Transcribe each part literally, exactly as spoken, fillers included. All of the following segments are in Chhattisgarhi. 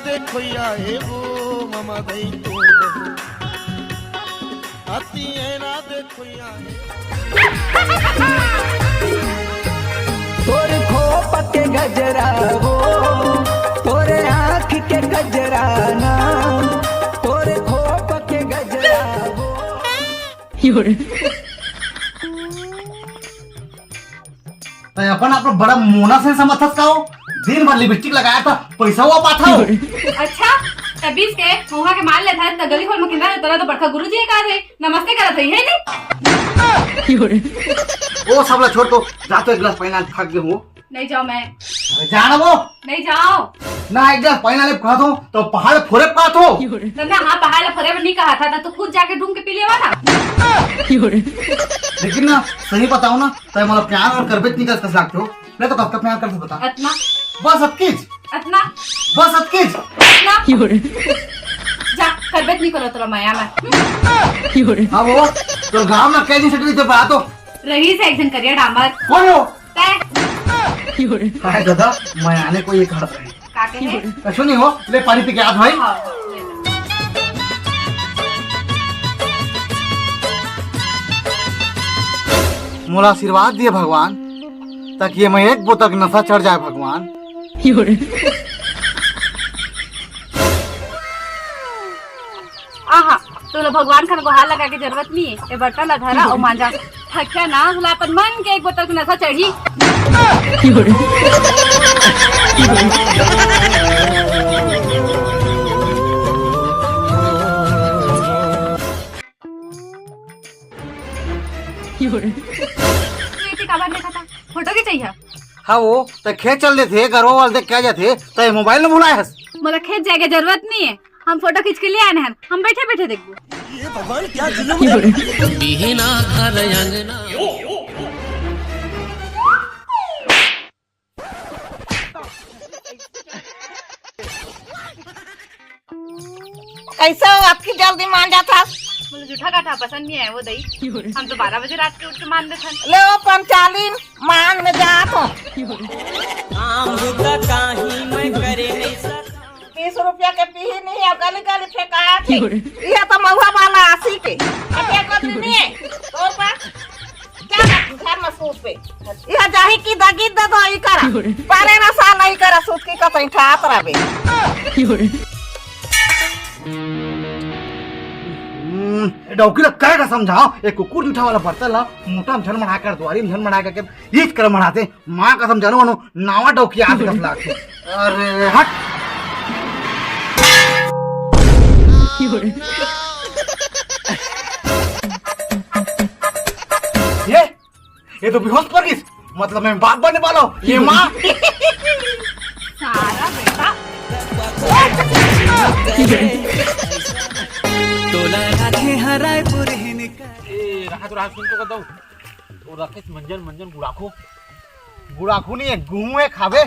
देखो या हे वो मामा दई तोर बहू। अति है ना देखो या हे। तोर खोप के गजरा वो, तोर आँख के गजरा ना, तोर खोप के गजरा वो। तै अपन आप बड़ा मोना से समझथस का हो? दिन भर लिपस्टिक लगाया था, पैसा हुआ पाथा हो? अच्छा, तबीस के मौहा के मार लेथा, त गली खोल में किंदा तोला तो बड़का गुरुजी का दे, नमस्ते करत हई, है नी? ओ सब ला छोड़ तो, जा तो एक गिलास पानी ला, थक गए हो। नहीं जाओ मैं। अरे जा ना वो। नहीं जाओ। ना एक गिलास पानी ला ले कहा तो, तो पहाड़ फोरे पात हो। तो मैं हाँ पहाड़ फोरे नहीं कहा था, तो तू खुद जाके ढूंढ के पी लेवा ना। लेकिन ना, सही बताओ ना, तै मोला प्यार और करबे नहीं कर सकते हो। मैं तो कब का प्यार कर सकता। अतना। बस अतकीच। अतना। बस अतकीच। अतना। जा, करबे नहीं करो तोला माया में। हाँ वो, तो गांव में कई दिन से रही थे बात हो। रही से एक जन करिया डामर। कौन हो? तै। हाय दादा, मैं आने को ये कहा था। का कहे? कछु नहीं हो, ले पानी पी के आ भाई। हाँ, हाँ, ले लो। मोला आशीर्वाद दिए भगवान, ताकि ये मैं एक बोतल नशा चढ़ जाए भगवान। आहा, तोला भगवान खन गोहार लगा के जरूरत नहीं है। ये बर्तन ला धरा और मांजा। थक्या ना, तोला अपन मन के एक बोतल के नशा चढ़ी। तू इतनी काबर देखा था? फोटो खींचई हा? हाँ वो, तो खेत चल देथे, गरवा वाला देख के आ जाथे, तो ये मोबाइल न भुलाए हस। मोला खेत जाए के जरूरत नहीं है, हम फोटो खींच के ले आने हैं, हम बैठे बैठे देखबो। बिहना घर अंगना। कैसे हो, अतकी जल्दी मान जात हस? मुझे जूठा काठा पसंद नहीं है वो दई। हम तो बारह बजे रात के उठ के मान देथन। ले ओ पंचालिन, मान में जात हो। काम होता काहे मैं करे नहीं सकता। बीस रुपया के पीही नहीं है, गली गली फेंकात हे। यह तो महुआ वाला आसी के। अब ये कोतरी नहीं है। और बा? क्या बात है? घर में सूत पे। यह जाही की दगी दे दो, ई करा। पारे ना साल नहीं करा, सूत की कतई ठात रहबे। हम्म, ए डौकी ला कहे का समझाओ, ए कुकुर जूठा वाला बर्तन ला मोटा में झन मढ़ा कर, दुआरी में झन मढ़ा करके, ईच कर मढ़ाते, माँ कसम जानो, अनु नावा डौकी आज कस लागथे। अरे हट। ये, ये तो बेहोश पड़ गइस। मतलब मैं बाप बनने वाला हूँ। ये माँ। सारा बेटा। तोला राखे हराय पुरहिन का। ए, रहा तो रहा, सुन तो कर दो। ओ राकेश, मंजन, मंजन गुड़ाखू। गुड़ाखू नहीं है, गुहूं है, खाबे।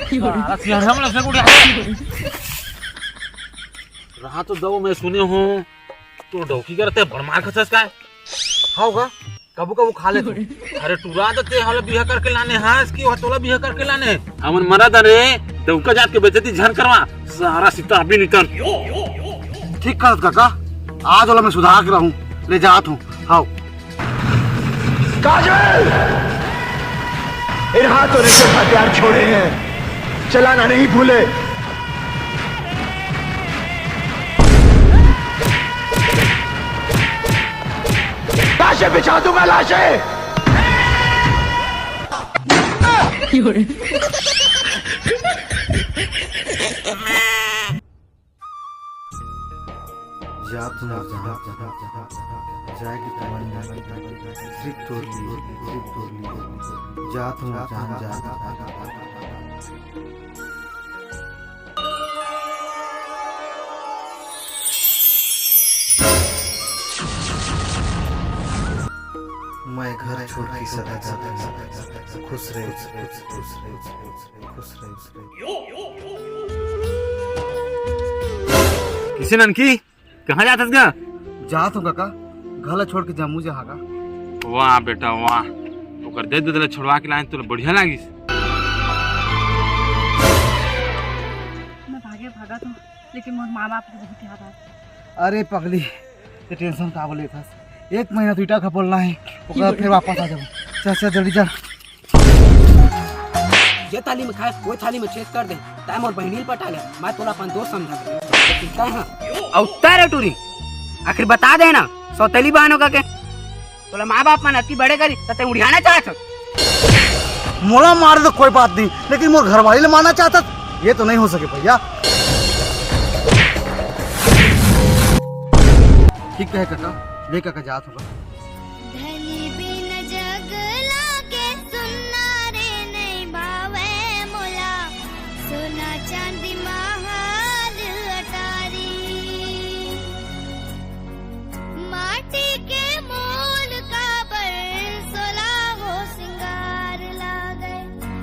साला सियार हम लोग से गुड़ाखू। रहा तो दऊ, मैं सुने हूँ, तू डौकी करते बड़ मार खसस का है? हाँ होगा, कबू कबू खा ले तू। अरे टूरा तो ते हले बिहा करके लाने हस कि वह तोला बिहा करके लाने? हमन मरद हन रे, डौका जात के बेइज्जती झन करवा, सारा सीता अभी निकल। ठीक कहत काका, आज वाला मैं सुधार के रहूं, ले जात हूँ। हाँ। काजल! इन हाथों ने सिर्फ हथियार छोड़े हैं, चलाना नहीं भूले। लाशें बिछा दूंगा, लाशें। जात हूँ, जात, जात, जात, जाए के तमन्ना, सिर्फ तोर लिए, सिर्फ तोर लिए। जात हूँ, जान, जात, जात। मैं घर छोड़ के सदा, सदा, सदा खुश रहे, खुश रहे, खुश रहे। किसे ननकी, कहाँ जात हस गा? जात हूँ काका, घर ला छोड़ के जम्मू जहाँ गा। वाह बेटा वाह, ओकर दे दे छोड़वा के लाइन तोला बढ़िया लागिस। मैं भागे, भागे। तुम, लेकिन मोर माँ बाप के बहुत याद आथे। अरे पगली, ते टेंशन का बोले थस? एक महीना तो ईटा खपोलना है, ओकर बाद फिर वापस आ जाबो। चल चल जल्दी चल। जे थाली में खाए, वो थाली में छेद कर दे। तैं मोर बहिनी ल पटा ले, मैं तोला अपन दोस्त समझा। तैं हाँ। अउ तैं रे टूरी, आखिर बता दे ना, सौतेली बहन हो का के? तोला माँ बाप मन अति बड़े करी, त तैं उड़ियाना चाहत हस? मोला मारे तो कोई बात नहीं, लेकिन मोर घरवाली ले मारना चाहत हस, ये तो नहीं हो सके भैया। ठीक है काका, ले काका जात होगा।